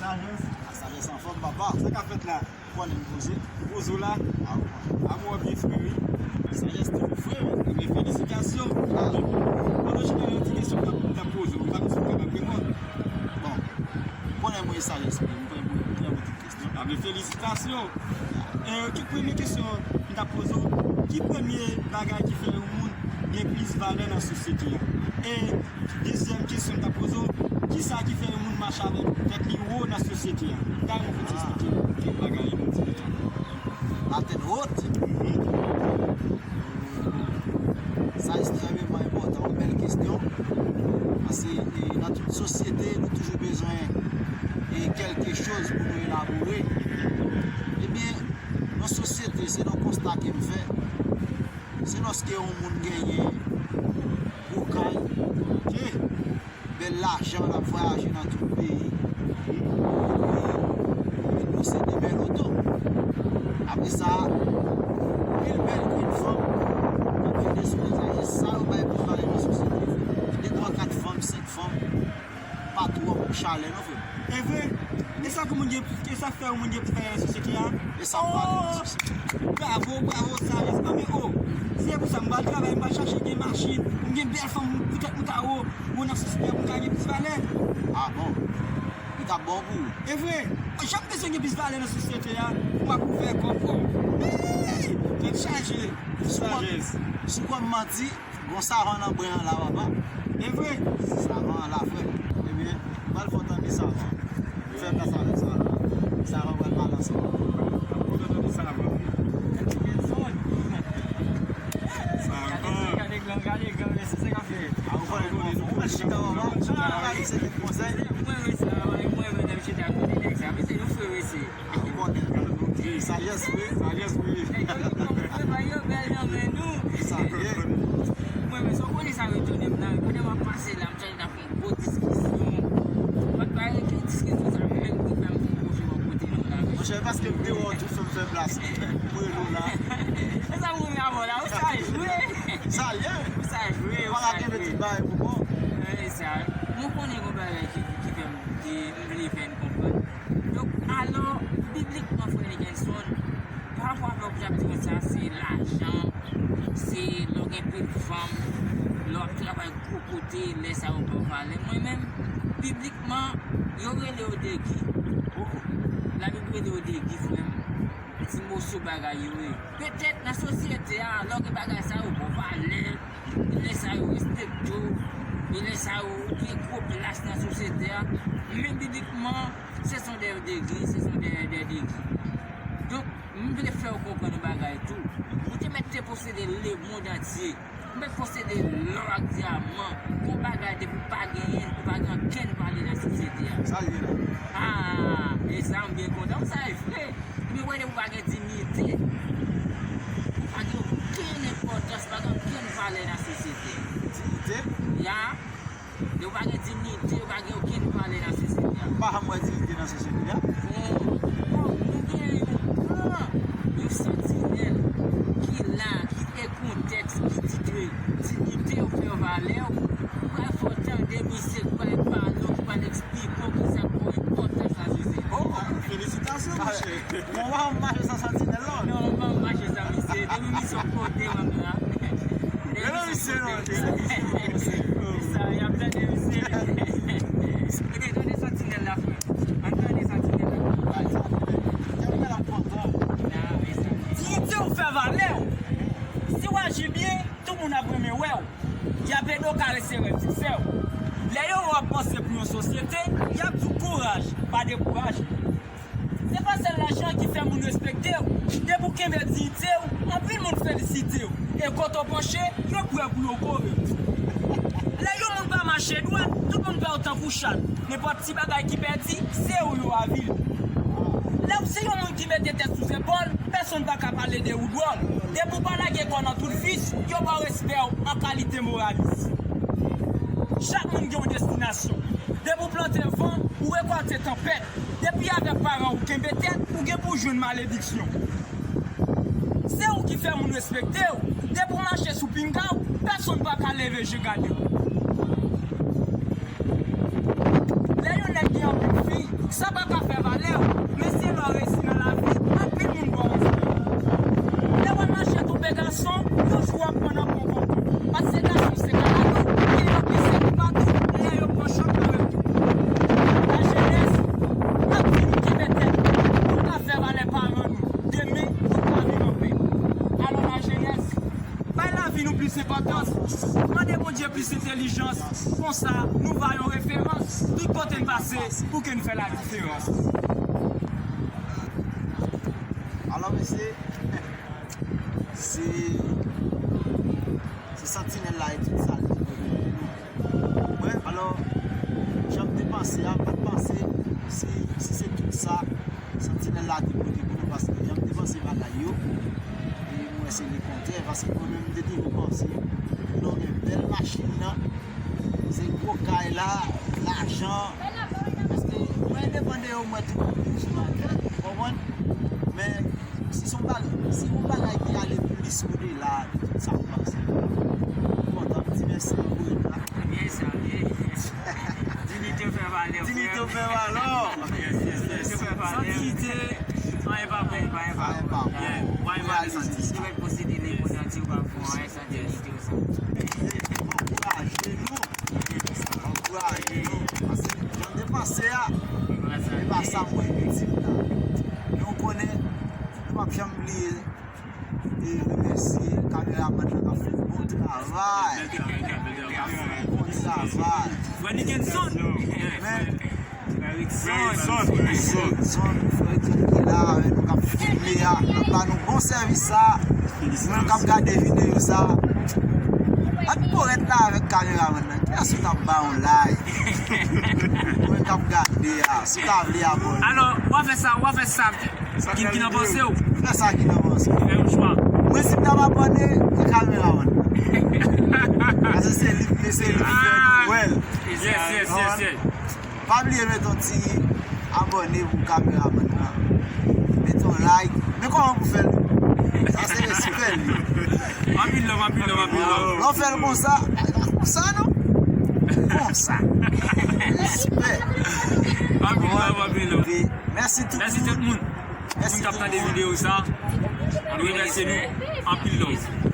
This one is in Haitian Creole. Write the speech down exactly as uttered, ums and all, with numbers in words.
Sajès. A, Sajès anfòm, papa. Sa k ap fèt la? Ou konnen m poze. Poze w la? A, ou konnen. A, mwen byen fre, wi. Sajès toujou fre, wi. Ebyen, felisitasyon. A. Pandan w chita la, yon ti kesyon m t ap, m t ap poze w, m pa konn si w kapab reponn. Bon, ou konnen mwen e Sajès, wi. M pran pou, m pran pou tout kesyon. A, men felisitasyon. E, ki premye kesyon m t ap poze w? Ki premye bagay ki fè yon moun gen plis valè nan sosyete a? E dezyèm kesyon m t ap poze w, kisa ki fè yon moun mache avèk tèt li wo nan sosyete a? M ta renmen w fè ti eksplike kèk bagay yon ti pita. La tête haute. Sa ekstrèmeman enpòtan, yon bèl kesyon. Paske, e, nan tout sosyete, nou toujou bezwen, e, kèlke choz pou nou elabore. Ebyen, yon sosyete, se yon konsta ke m fè. Se lòske yon moun genyen gwo kay, ke bèl lajan, l ap vwayaje nan tout peyi. Epi, epi posede bèl oto. Apre sa, anpil bèl grenn fanm k ap vide sou lèzay. E sa yo bay plis valè nan sosyete. De twa, kat fanm, senk fanm, pa twòp chalè non, frè m. E vre? E sa ke moun gen, e sa fè yon moun gen plis valè nan sosyete a? E sa valè nan sosyete. Bravo, bravo, Sajès. Anben, o, si se pou sa, m pral travay, m pral chache gen machin, m gen bèl fanm, poutèt m ta wo, wo nan sosyete a, pou m ka gen plis valè. A bon? Li t ap bon pou ou. E vre? Jan m bezwen gen plis valè nan sosyete a, pou m ap ouvè kò m. Hey! Tèt chaje. Sajès. Si w kwè m manti, gon savan nan bren an la, papa. E vre? Savan an la, frè. Ebyen, m pral fè w tande savan. Fè plas avèk savan. Savan pral balanse. Ou kontan tande savan? Savan. Gade, gade, gade, gade, gade, se sa k ap fè. A, ou konnen nou anfòm. Ou pral chita, papa. Ou pral chita, papa. Gade, se kèk konsèy. Mwen, mwen, sa, mwen, mwen, menm chita kote nèg sa. Mesye, nou frè, mesye. Ou konnen. Sajès vre. Sajès vre. Nèg yo, yo, yo bèl nan men nou. Sa vre. Mwen, men sa w konnen sa retounen m nan, pandan m ap pase la, m tande t ap yon gwo diskisyon. Mwen pa rete diskisyon sa, menm ki fè m pwoche bò kote nou la. Monchè, paske m te wè w tou fè m fè plas. Mwen rele w la. E sa m renmen avè w la, ou saj vre. Sa ye. Ou saj vre, ou saj vre. Pa ka kenbe tout bagay pou kò w. E sa, mwen konnen yon bagay ki, ki fè m, ki m vle fè n konprann. Donk, alò, biblikman, frè Nickenson, pa rapò avèk w ap di konsa, se lajan, se lè w gen pil fanm, lè w ap travay gwo kote, lè sa yo ba w valè. Mwen menm, biblikman, yo rele yo degi. Labib rele yo degi, frè m. Ti moso bagay yo ye. Petèt nan sosyete a, lè w gen bagay sa yo ba w valè, lè sa yo respekte w, e lè sa yo gen gwo plas nan sosyete a, men biblikman, ce sont des dégris, ce sont des, des dégris. Donk, m vle fè w konprann yon bagay tou. Ou te mèt te posede lemonn antye. M mèt posede lò ak dyaman. Gon bagay depi w pa genyen l, ou pa gen okenn valè nan sosyete a. Sa l ye la? A, e sa m byen kontan. Sa e vre. Ebyen, w wè, depi w pa gen diyite, ou pa gen okenn enpòtans, pa gen okenn valè nan sosyete. Diyite? Ya. Depi w pa gen diyite, ou pa gen okenn valè nan sosyete a. Ou pa janm wè diyite nan sosyete a? Bon, bon, nou gen yon gran, yon santinèl ki la, ki e kontèks, ki di ke diyite w fè valè w, ou pral fè w tande misye k pral pale w, ki pral eksplike w kisa k enpòtans nan sosyete a. Oh, felisitasyon, monchè. Bon, w pa mache san santinèl, non? Non, m pa mache san misye. Depi misye yon kote, mwen la. Rele misye, non. Sa, y ap tande misye. Gade, tande santinèl la, frè. Ann tande santinèl la. Diyite w fè valè w. Si w aji byen, tout moun ap renmen wè w. Y ap ede w karese rèv fiksè w. Lè yo wè w ap panse pou yon sosyete, y ap di w kouraj, pa dekouraje. Se pa sèl lajan ki fè moun respekte w. Depi w kenbe diyite w, anpil moun felisite w. E kote w panche, yo prè pou yo kore w. Lè yon moun pa mache dwat, tout moun pè w tankou chat. Nenpòt ti bagay ki pèdi, se ou yo avili. Lè w se yon moun ki mete tèt sou zepòl, pèsonn pa ka pale de ou dwòl. Depi w pa lage kò nan tout vis, yo ba w respè w an kalite moralis. Chak moun gen yon destinasyon. Depi w plante van, ou rekòlte tanpèt. Depi avèk paran w kenbe tèt, ou gen pou jwenn malediksyon. Se ou ki fè moun respekte w. Depi w mache sou pinga w, pèsonn pa ka leve je gade w. Lè yon nèg gen anpil fi, sa pa ka Plis entèlijans, konsa nou va yon referans tout kote n pase pou ke n fè la diferans. Alò mesye, se se santinèl la e tout sa l te pou nou. Mwen, alò, jan m te panse a, m pa t panse si, si se tout sa santinèl la te pote pou nou, paske jan m te panse bagay yo, e m wè se lekontrè, paske mwen menm m te toujou panse lè w gen bèl machin nan, se gwo kay la, lajan, paske mwen endepandan yo, mwen tou toujou nan kèk, ou konprann? Men, si se yon bagay, si yon bagay ki ale plis odela de tout sa m panse, m kontan, m di mèsi pou ret la. Byen sa, byen. Dignité fè valè, frè. Dignité fè valè. Yes, yes, yes. Dignité fè valè. San dignité, anyen pa bon. Anyen pa bon. Anyen pa bon. Yeah. Anyen pa bon. San dignité, mèt posede lemonn antye ou pa fè anyen san dignité ou san. Ankouraje nou. Ankouraje nou. Paske jan m te panse a, e pa sa mwen itil la. Men w konnen, nou p ap janm bliye e remèsye kameramann nan k ap fè yon bon travay. K ap fè yon bon travay. Frè Nickenson. Men, Erickson. Erickson, frè Erickson ki la avèk nou k ap filme a, k ap ba nou bon sèvis sa. Moun k ap gade videyo sa, ann parèt la avèk kameramann nan. Kiyès ou t ap ba yon like? Moun k ap gade a, si w ta vle abòne. Alò, w a fè sa, w a fè sa. Ki, ki nan panse w? Fè sa ki nan panse w. Fè yon chwa. Mwen, si m t ap abòne, se kameramann. Paske se li, se li ki fè nou wè l. Yes, yes, yes, yes. Pa bliye mete yon ti abòne pou kameramann nan. Mete yon like. Men kòman pou fè l? Sa se respè li. Anpil love, anpil love, anpil love. Lè w fè l konsa, konsa non. Konsa. Respè. Anpil love, anpil love. Mèsi tout moun. Mèsi tout moun k ap tande videyo sa. Nou remèsye nou. Anpil love.